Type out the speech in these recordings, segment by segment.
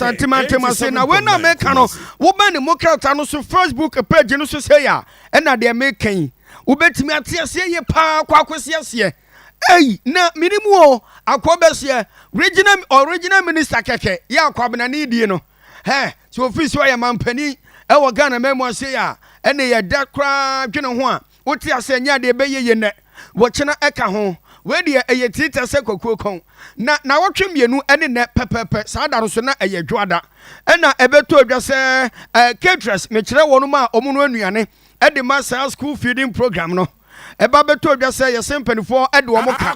Asante mantam ase. Na wei no a meka no, wobɛn ne mu krataa no so Facebook page no so sei a, ɛna deɛ meka yi, wobɛtumi ate aseɛ yie paa kɔ akɔsi aseɛ. Ei, na menim o, akɔ bɛseɛ, regional, original minister kɛkɛ, yɛ akwabena ne die no. Hɛ, sɛ ofiri sɛ ɔyɛ mampanin ɛwɔ Ghana man mu ase a, ɛne yɛda koraa dwene ho a, wote aseɛ nyɛ adeɛ ɛbɛyɛ yie nnɛ, wɔkyena ɛka ho. Wei deɛ ɛyɛ tiita sɛ kwakuo kɔn. Na nawɔtwe mmienu ne nnɛ pɛpɛɛpɛ, saa da no so na ɛyɛ dwoada. Ɛna ɛbɛtɔ dwa sɛ eh, caterers, mekyerɛ wɔnom a wɔn no anuane de ma saa school feeding program no. Ɛba bɛtɔ dwa sɛ yɛsɛ mpanimfoɔ de wɔn ka.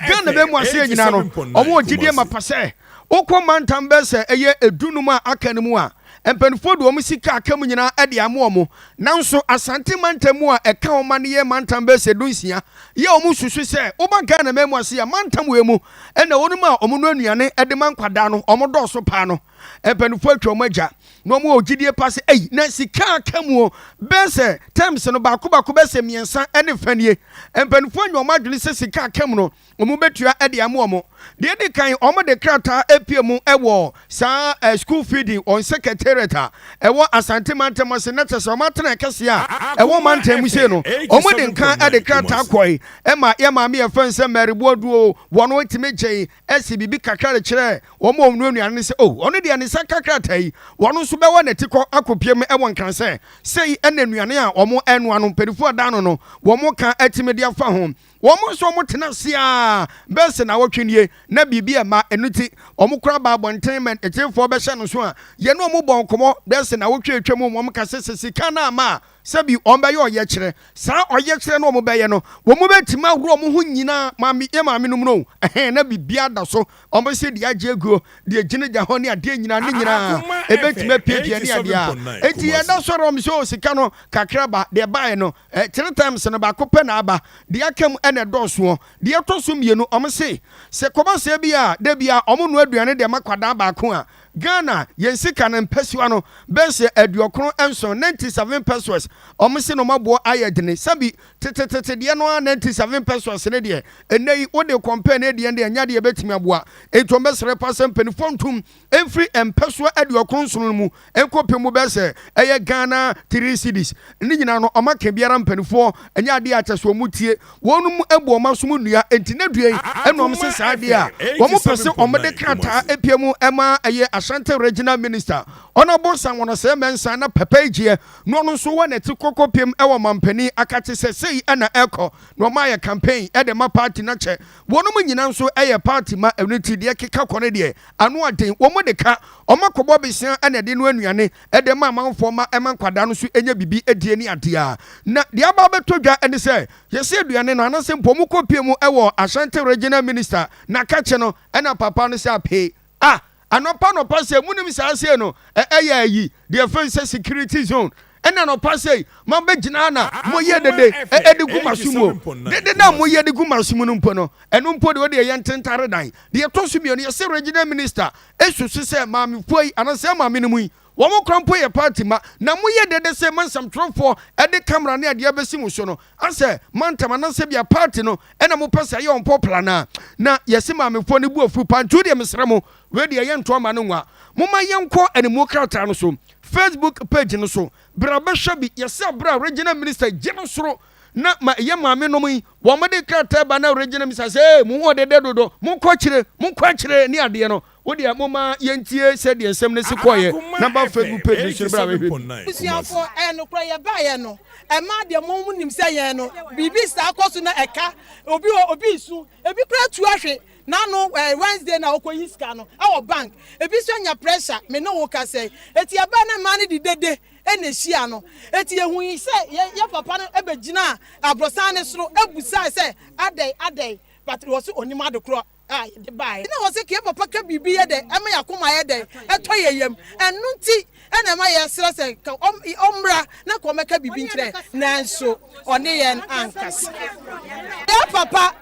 Ghana bɛ mu aseɛ nyinaa no, wɔn wɔ gyidie mapa sɛ wokɔ mantam bɛyɛ sɛ ɛyɛ edunum a aka no mu a, mpanimfoɔ de wɔn sika aka mu nyinaa de ama wɔn. Nanso Asante mantam mu a ɛka wɔn ma no yɛ mantam bɛyɛ sɛ dunsia yɛ wɔn susu sɛ woba Ghana man mu ase a mantam wei mu na wɔnom a wɔn no anuane de ma nkwadaa no wɔn dɔɔso paa no mpanimfoɔ atwa wɔn agya na wɔn wɔ gyidie pa sɛ ei na sika aka mu o bɛyɛ sɛ terms no baako baako bɛyɛ sɛ mmiɛnsa ne fa nie mpanimfoɔ anya wɔn adwene sɛ sika aka mu no wɔbɛtua de ama wɔn. Deɛ ɛdi kan, wɔde krataa apue mu wɔ saa school feeding wɔn secretariat a ɛwɔ Asante mantam ase na kyerɛ sɛ wɔn atena kɛseɛ a ɛwɔ mantam mu sei no, wɔde nka de krataa kɔe ma yɛ maame yɛfrɛ no sɛ Mary Boaduo, wɔn tumi gyee si biribi kakra de kyerɛɛ wɔn a wɔn nuanom no sɛ, oh, ɔno deɛ ne nsa ka krataa yi, wɔn nso bɛwɔ n'atikɔ akɔpie mu wɔ Nkran sɛ sei na nnuane a wɔn ɛnoa no mpanimfoɔ a da ano no wɔn ka atumi de afa ho. Wɔn nso wɔtena ase ara bɛyɛ sɛ nnawɔtwe nie na biribi amma, ɛno nti wɔkora ba abɔnten ma atiefoɔ bɛhyɛ no so a yɛne wɔn bɔ nkɔmmɔ bɛyɛ sɛ nnawɔtwe atwa mu. Wɔka sɛ sɛ sika no amma a, sɛbi wɔbɛyɛ ɔyɛkyerɛ. Saa ɔyɛkyerɛ no a wɔbɛyɛ no, wɔbɛtumi ahoro wɔn ho nyinaa, maame, yɛn maamenom no o, ɛhɛn, na biribiara da so. Wɔbɛsɛ deɛ agye aguo, deɛ gyinagyina hɔ ne adeɛ nyinaa, ne nyinaa ɛbɛtumi apiapia ne adeɛ a. Enti yɛda sɔre wɔn sɛ o sika no kakra ba, deɛ ɛbaeɛ no, Eh, three times no baako pɛ na aba, deɛ aka mu na ɛdɔɔsoɔ. Deɛ ɛtɔ so mmienu, wɔn se, sɛ kɔba sɛ bi a, da bi a wɔn noa aduane de ma kwadaa baako a, Ghana, yɛn sika no mpɛsoa no bɛyɛ sɛ 97, 97 pesewas, wɔn se na wɔn aboɔ ayɛ dene. Sɛbi, tetetete deɛ no ara 97 pesewas no deɛ, ɛnnɛ yi wode compare ne deɛ no deɛ, ɛnyɛ adeɛ ɛbɛtumi aboa. Enti wɔn bɛsrɛ paa sɛ mpaninfoɔ ntom mfiri mpɛsoa 97 no mu nkɔpem mu bɛyɛ sɛ ɛyɛ Ghana 3 cedis. Ne nyinaa no ɔma ka biara mpanifoɔ ɛnyɛ adeɛ a kyɛ sɛ wɔn tie wɔn mu abu wɔn asom nnua enti na dua yi ɛna wɔn se saa adeɛ a wɔn pɛ sɛ wɔn de krataa apue mu ɛma ɛyɛ Ashanti Regional Minister Honourable Samuel Osei Mensah na pɛpɛ gyeɛ na ɔno nso wɔ n'ati kɔkɔ pem ɛwɔ mampanin akakye sɛ sei ɛna ɛkɔ na wɔn ayɛ campaign ɛde ma party no akyɛ wɔn mu nyinaa nso ɛyɛ party ma ɛno ti deɛ keka kɔ no deɛ ano aden wɔn de ka wɔn akɔbɔ besia ɛna ɛde no anuane ɛde ma amanfoɔ ma ɛma nkwadaa no nso nya biribi adie ne adeɛ a na deɛ aba abɛtɔ dwa ɛne sɛ yɛsɛ aduane no anaasɛ mpo wɔn kɔ pie mu ɛwɔ Ashanti Regional Minister n'akakye no ɛna papa no sɛ apee a anɔpa nɔpa sɛ munim saa sei no ɛyɛ ayi deɛ fɛn sɛ security zone ɛna nɔpa sɛ ma bɛgyina na moyɛ dede ɛde gu maso mu dede na moyɛ de gu maso mu no mpo no ɛno mpo deɛ ɔde ɛyɛ ntentare dan deɛ ɛtɔ so mmienu yɛsɛ regional minister esusu sɛ maamefoɔ yi anaasɛ maame no mu yi wɔn kora mpo yɛ party ma na moyɛ dede sɛ ma nsɛmtwerɛfoɔ ɛde camera ne adeɛ bɛsi mo so no asɛ mantam anaasɛ bia party no ɛna mopɛ sɛ ɛyɛ wɔn popular na na yɛsɛ maamefoɔ no bu afu pantu deɛ mesrɛ mo wei deɛ yɛnto ama no nwa momma yɛnkɔ animu krataa no so Facebook page no so bra bɛhwɛ bi yɛsɛ abere a regional minister gye no soro na ma ɛyɛ maame nom yi wɔn de krataa ba na regional minister sɛ ee mo ho ɔdede dodo mo nkɔ akyire mo nkɔ akyire ne adeɛ no wo deɛ mo ma yɛntie sɛdeɛ nsɛm no si kɔɔyɛ na ba Facebook page no so no bra bɛhwɛ bi. Abusuafoɔ, ɛyɛ nokorɛ yɛbaeɛ no, ɛmaa deɛ mo nim sɛ yɛn no, biribi saa kɔ so na ɛka obi wɔ obi resu, ebi koraa tu ahwe n'ano ɛɛ Wednesday na ɔkɔyi sika no ɛwɔ bank, ebi nso anya pressure, me ne wo kasa yi, eti ɛbaeɛ na mmaa no de dede ɛna ehyia no, eti yɛhu yi sɛ yɛ yɛ papa no ɛbɛgyinaa aborosan no soro ɛbusae sɛ adɛn adɛn, but wɔsi onim ade korɔ a yɛde baeɛ na wɔsɛ kee papa ka biribi yɛ dɛ ɛma yɛ akoma yɛ dɛ ɛtɔ yɛ yam ɛno nti ɛna ɛma yɛsrɛ sɛ ka ɔmmra na ka ɔmmɛka biribi nkyerɛ nanso ɔne yɛn ankasa yɛ papa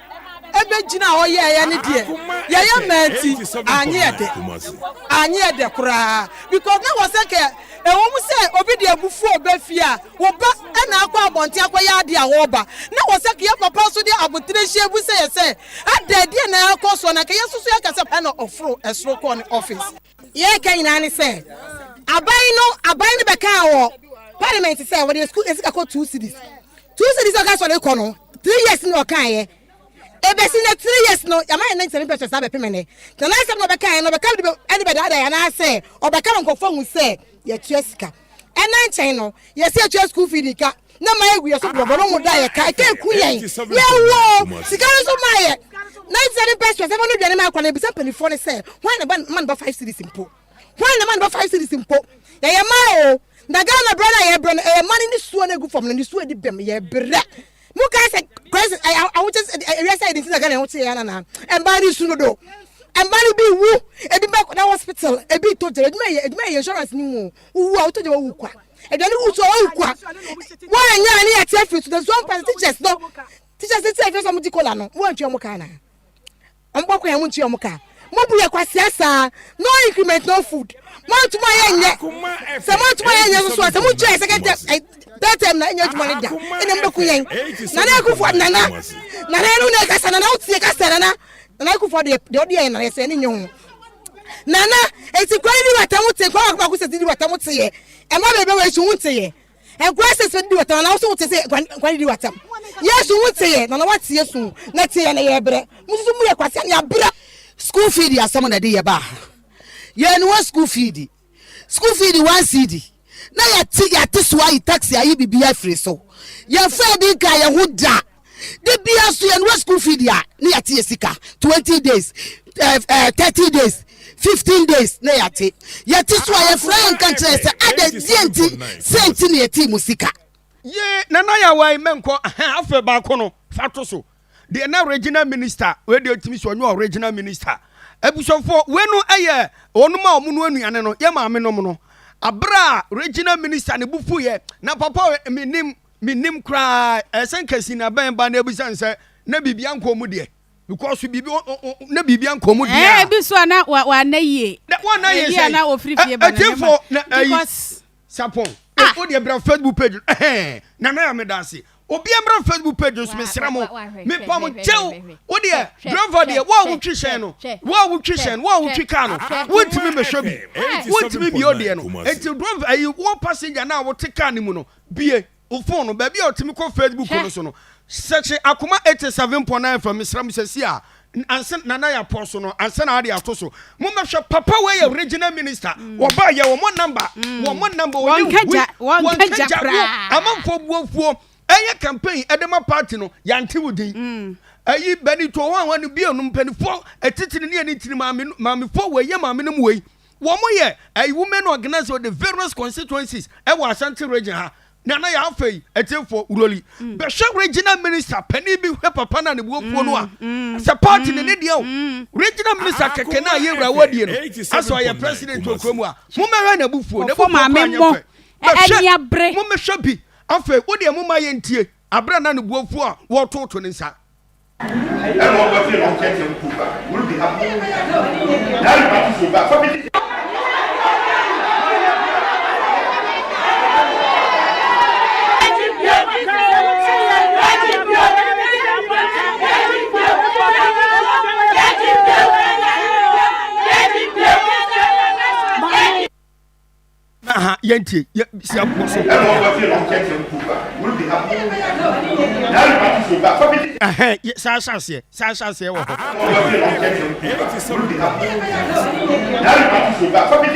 ɛbɛgyina hɔ yɛɛyɛ ne deɛ yɛyɛ mmaa nti anyɛ yɛ dɛ anyɛ yɛ dɛ koraa because na wɔsɛ kɛ ɛwɔ mu sɛ obi de abufuo ɔbɛ fie a wo ba ɛna akɔ abɔnten akɔyɛ adeɛ a wɔreba na wɔsɛ kɛ yɛ papa nso de abotire hyɛ bu sɛ yɛ sɛ ada deɛ na akɔ soɔ na kɛ yɛ soso yɛ kasa ɛna ɔforo ɛsoro kɔɔ ne office. Yɛreka nyinaa ne sɛ aban no aban no bɛkaa wɔ parliament sɛ wɔde sukuu esika kɔ 2 cedis, 2 cedis. Ɔka sɛ ɔde kɔ no 3 years ni ɔkaeɛ ebesi na 3 years no yàmà yɛn 97 pesewas abɛpem ne na n'asɛm na ɔbɛkaeɛ no, ɔbɛka de ɛde bɛdaadaa yɛn anaasɛ ɔbɛka ma nkɔfo hu sɛ yɛtua sika. Ɛna nkyɛn no yɛsi yɛtua school fee ka na maa egu yɛ so borɔbɔ no mu da yɛ ka ɛka eku yɛn yɛwɔ sika no so maa yɛ 97 pesewas. Ɛfɛ no dwane maa akɔ na ebisa mpanimfoɔ no sɛ hwan na ba ma no ba 5 cedis mpo? Hwan na ma no ba 5 cedis mpo? Yɛyɛ maa o na Ghana brɛ no a yɛbrɛ no ɛyɛ ma no ne suo no egu fam no ne suo edi bɛm yɛbrɛ mu kaa sɛ crisis ɛ ahokyɛ ewiase ayɛ de nti na Ghana ɛho kye yɛn nana. Mmaa ne su no do, mmaa no bi wu, ebi bɛ na hospital, ebi tɔ gya. Edwuma yɛ edwuma yɛ insurance ni mu wu a wotɔ gya wawu kwa, aduane wu so wawu kwa. Wɔn anya ne yɛte afiri so. The zone pass teachers no, teachers ti afiri so, ɔmo di kola no mo ntua ɔmo kaa na ɔmo bɔ kwan, mo ntua ɔmo kaa. Mo bu yɛ kwasia saa. No increment, no food. Mo ntoma yɛ nyɛ sɛ mo ntoma yɛ nyɛ soso a sɛ mo ntua yɛ second term ɛ third term na ɛnyɛ adwuma ne da ɛna mo bɛ ku yɛn. Nana Akufo, Nana, Nana ɛnu na ɛkasa. Nana wotie kasa. Nana, Nana Akufo deɛ deɛ ɔde yɛ nana yɛ sɛ ɛne nyɛ ho. Nana eti kwan di wata mo te kwan baako sɛ di wata mo te yɛ ɛma bɛbɛ wɔ esu ho te yɛ nkwa sɛ sɛ di wata. Nana woso wote sɛ kwan di wata yɛ su ho te yɛ. Nana wate yɛ su na te yɛ na yɛ brɛ mo soso mo yɛ kwasi ne abrɛ. School fee di asɛm na ɛde yɛ baa ha. Yɛn wɔ school fee di, school fee di 1 cedi na yɛte yɛate so ayi taxi ayi bibi afiri so. Yɛfɛ bi nka yɛn ho da de bia so. Yɛn wɔ school fee di a ne yɛate yɛ sika 20 days, 30 days, 15 days na yɛate yɛte so a yɛfrɛ yɛn nka nkyerɛ sɛ ada die nti sɛ nti na yɛte mu sika. Ye Nana Yawa yi mɛnkɔ afɛ baako no fa to so deɛ na regional minister wei deɛ otumi sɛ ɔnyɛ regional minister. Abusuafoɔ, wei no yɛ wɔn a wɔn no anuane no yɛ maame nom no abere a regional minister ne bufu yɛ na papa minim minim koraa ɛsɛ nkasi na bɛn ba na ebisa nsɛ na biribi ankɔ mu deɛ because biribi na biribi ankɔ mu deɛ. Ɛɛ, ebi so a na wa wa na yie. Na wɔn na yie sɛ ebi a na ofiri fie ba na ne ma because sapɔn o deɛ bra Facebook page ɛhɛn Nana yà mi da ase. Obi mmra Facebook page nso, mesrɛ mo, mepa mo kyɛw. Wo deɛ driver deɛ, wo a wotwi hyɛn no, wo a wotwi hyɛn, wo a wotwi car no, wontumi mmɛhwɛ bi, wontumi bie o deɛ no. Nti driver ayi wo passenger na a wote car no mu no, bie wo phone no baabi a wotumi kɔ Facebook no so no, search Akoma 87.9 FM. Mesrɛ mo sɛsi a ansa Nana yɛ apɔ so no, ansa na ade ato so, mommɛhwɛ papa wei yɛ regional minister. Wɔba yɛ wɔn number, wɔn number. Wɔn kagya, wɔn kagya koraa. Amanfoɔ buofuo ɛyɛ campaign ɛde ma party no, yante wo din ɛyi bɛni to wɔn a wɔn bi enum mpanimfoɔ etitiri ne ɛni tiri maame maamefoɔ wei yɛ maame nom wei wɔn yɛ ɛyi women organizer the various constituencies ɛwɔ Ashanti Region ha. Nana yɛ afei etiefo wuroli bɛhwɛ regional minister panin bi, hwɛ papa na ne buofuo no a sɛ party ne ne deɛ o regional minister kɛkɛ na ayɛ wura wadie no asɛ ɔyɛ president wɔ kurom a. Mommɛhwɛ n'abufuo, n'abufuo kora nyɛ fɛ. Bɛhwɛ, mommɛhwɛ bi. Afei wo deɛ momma yɛntie aberɛ na ne buofuo a wɔtoto ne nsa. Ɛna ɔba fie na ɔkyɛnkyɛn mu ba will be happy na party so ba fa bi. Aha, yɛntie si abɔ so. Ɛna ɔba fie na ɔkyɛnkyɛn mu ba will be happy na party so ba fa bi. Ɛhɛn, saa hyɛ aseɛ, saa hyɛ aseɛ wɔ hɔ. Ɛna ɔba fie na ɔkyɛnkyɛn mu ba will be happy na party so ba fa bi.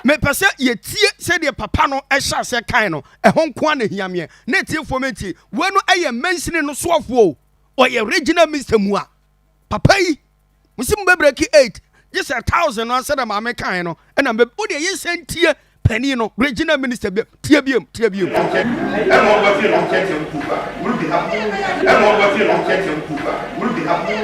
Mepɛ sɛ yɛtie sɛdeɛ papa no ɛhyɛ aseɛ kan no. Ɛho nko a na hia meɛ na etiefoɔ mɛntie. Wei no ɛyɛ mansini no soafoɔ o, ɔyɛ regional minister mu a papa yi musi mu bɛ eight gye sɛ thousand no asɛ dɛ maame kan no ɛna mbɛ o deɛ yɛsɛ ntie panin no, regional minister bi. Tie biem, tie biem. Ɛna ɔba fie na ɔkyɛnkyɛn mu ba will be happy ɛna ɔba fie na ɔkyɛnkyɛn mu ba will be happy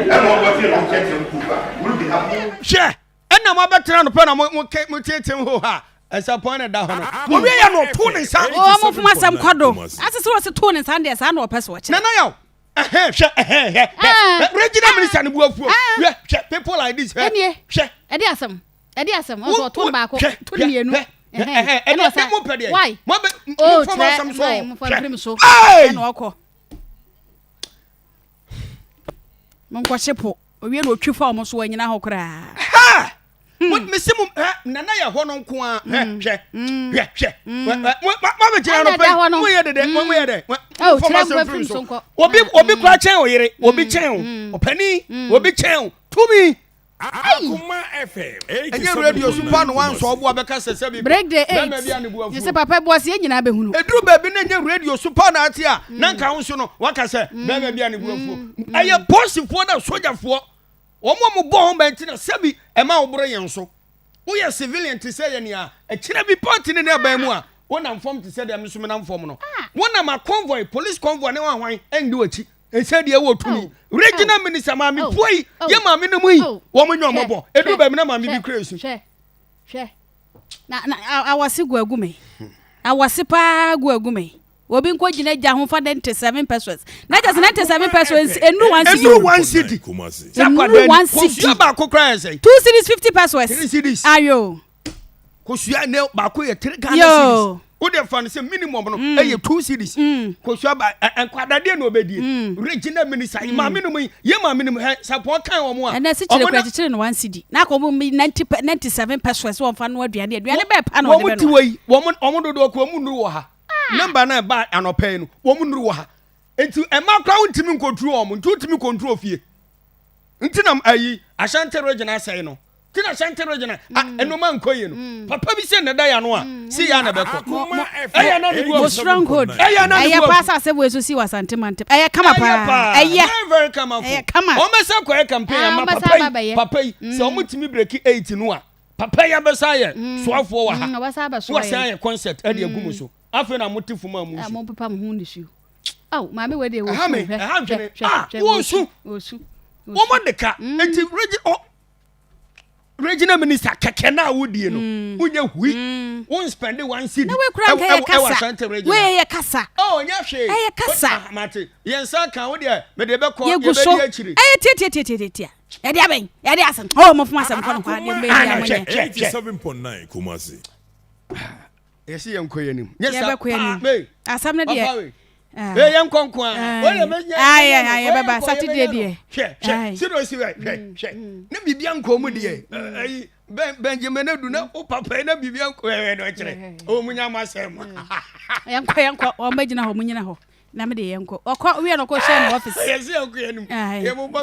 ɛna ɔba fie na ɔkyɛnkyɛn mu ba will be happy. Hwɛ, ɛna mo abɛtena no pɛ na mo mo ke mo tietie ho ha ɛsɛ pɔn na ɛda hɔ no wɔwie yɛ no ɔto ne nsa. Ɔmo fom asɛm kɔ do asese wɔ se too ne nsa deɛ saa na ɔpɛ so ɔkyerɛ. Nana Yaw, ɛhɛn, hwɛ, ɛhɛn, hwɛ, hwɛ regional minister ne bu afuo. Hwɛ, hwɛ people like this, hwɛ. Ɛnie. Hwɛ. Ɛde asɛm, ɛde asɛm ɔsɔ ɔto no baako to no mmienu. Ɛhɛn, ɛne ɔsa mo pɛ deɛ. Why? Mo bɛ o mo fɔ mo asɛm so. Kyerɛ mo fɔ mfirim so. Hwɛ. Ɛna ɔkɔ mo nkɔhye po. Owie na otwi fa wɔn so wɔnyina hɔ koraa. Ha! Mo mesi mo hɛ nana yɛ hɔ no nko ara hwɛ hwɛ hwɛ hwɛ mo mo abɛgyina no pɛ mo yɛ dede mo yɛ dɛ mo fɔm asɛm firi so obi obi kura kyɛn o yere obi kyɛn o ɔpanin obi kyɛn o tumi. Akoma FM. Ɛnyɛ radio so paa na wansɔ ɔbo abɛka sɛ sɛbi Break the eight. bɛrima bi a ne bo Yɛ afuo. sɛ papa bu ase yɛn nyinaa bɛhunu. Ɛduru baabi na ɛnyɛ radio so paa na ate a na nka wo nso no waka sɛ bɛrima bi a ne bo afuo. Ɛyɛ polisifoɔ na sogyafoɔ wɔn a wɔbɔ ho ban ti na sɛbi ɛma woboro yɛn so. Woyɛ civilian te sɛ yɛn a ɛkyerɛ bi party ne ne aban mu a wonam fam te sɛ deɛ me nso menam fam no. Wonam a convoy police convoy ne wɔn ahwan ɛndi w'akyi. Ɛsɛ deɛ wɔ tumi. Regional minister maame fuo yi yɛ maame no mu yi wɔn nyɛ wɔn bɔ. Ɛduru baabi na maame bi kura esu. Hwɛ hwɛ na na awɔse gu agu me awɔse paa gu agu me obi nkɔ gyina gya ho fa 97 pesos na kyɛ sɛ 97 pesos enu one cedi Enu one cedi. Enu one cedi. Kosua baako koraa yɛ sɛn? 2 cedis 50 pesos. 3 cedis. Ayo. Kosua ne baako yɛ 3 Ghana cedis. Wo de fa no sɛ minimum no ɛyɛ 2 cedis. Kosua ba nkwadaa na obedie. Regional minister yi maame no mu yi yɛ maame no mu hɛ sapɔn kan wɔn a. Ɛnna ɛsi kyerɛ kura kyekyere no 1 cedi. Na akɔ wɔn 90 97 pesos wɔn fa no aduane aduane bɛɛ pa na wɔde bɛ no. Wɔn ti wɔ yi wɔn wɔn dodoɔ kɔ wɔn nnuru wɔ ha. Namba na ɛba anɔpɛ yi no wɔn nnuru wɔ ha. Nti ɛma koraa wontumi nkontro wɔn nti wontumi kontro fie. Nti na ayi Ashanti region asɛe no. Nti na Ashanti region a nneɛma nkɔ yie no. Papa bi sɛ na ɛda yɛ ano a si yɛ a na ɛbɛkɔ. Ɛyɛ na ne bu Mo afu. stronghold. Ɛyɛ na ne Ɛyɛ bu paa afu. sɛ asɛm wei so si wɔ Asante mantam. Ɛyɛ kama Ɛyɛ paa. paa. Ɛyɛ. Very very kama fo. Ɛyɛ kama. Wɔn bɛsa kɔyɛ campaign Ah, ama wɔn bɛsa papa aba yi abɛyɛ. papa yi sɛ wɔn tumi breki eight no a papa yi abɛsa ayɛ soafoɔ wɔ ha. Ɔbɛsa abɛsoa Wɔsan yɛn. ayɛ concert ɛde agu mu so. Afei na mo te fam a mo Ah, nsu. mo pepa mo ho nisuo. Aw, maame wei deɛ Ɛha wɔsu. me, Hwɛ, ɛha hwɛ, adwene. hwɛ, Ah, hwɛ, wɔsu. wɔsu. Wɔn de ka. Eti regi ɔ regional minister kɛkɛ na awodie no. Wonyɛ hui. Won spend one cedi. Na wei kura nka yɛ Ɛwɔ kasa. Ashanti region. Wei yɛ kasa. Oh, nyɛ hwee. Ɛyɛ kasa. Ah, mate. Yɛn nsa ka wo deɛ mede bɛkɔ Yɛgu so. yɛbɛdi akyiri. Ɛyɛ tia tia tia tia tia. Yɛde abɛn. Yɛde asɛm. Oh, mo fom asɛm kɔ no kwa. Deɛ mbɛyi Ah, na a monyɛ. hwɛ, hwɛ, hwɛ. 87.9 Kumasi. Yɛsi yɛn kɔ yɛn nim. Nyɛ sa Yɛbɛkɔ yɛn nim. paa. Mee. Asɛm no Papa deɛ. wei. Ah. Ee yɛn nkɔ nko ara. Aye. Wei deɛ mɛ- Aye, yɛbɛnya no. aye, Wei yɛbɛba. yɛnkɔ, Saturday yɛbɛnya no. deɛ. Hwɛ, hwɛ. Aye. Sɛdeɛ ɔsi hwɛ, hwɛ, hwɛ. Ne biribi ankɔ mu deɛ. Ɛyi, Ben Benjamin Adu na wo papa yi na biribi ankɔ ɛɛ na ɔkyerɛ. O mu nya mo asɛm. Yɛnkɔ yɛnkɔ. Wɔn bɛgyina hɔ, mo nyina hɔ. Na me de yɛnkɔ. Ɔkɔ wie no ɔkɔ hyɛ ne office. Yɛsi yɛnkɔ yɛn nim. Aye. Yɛ mo bɔ.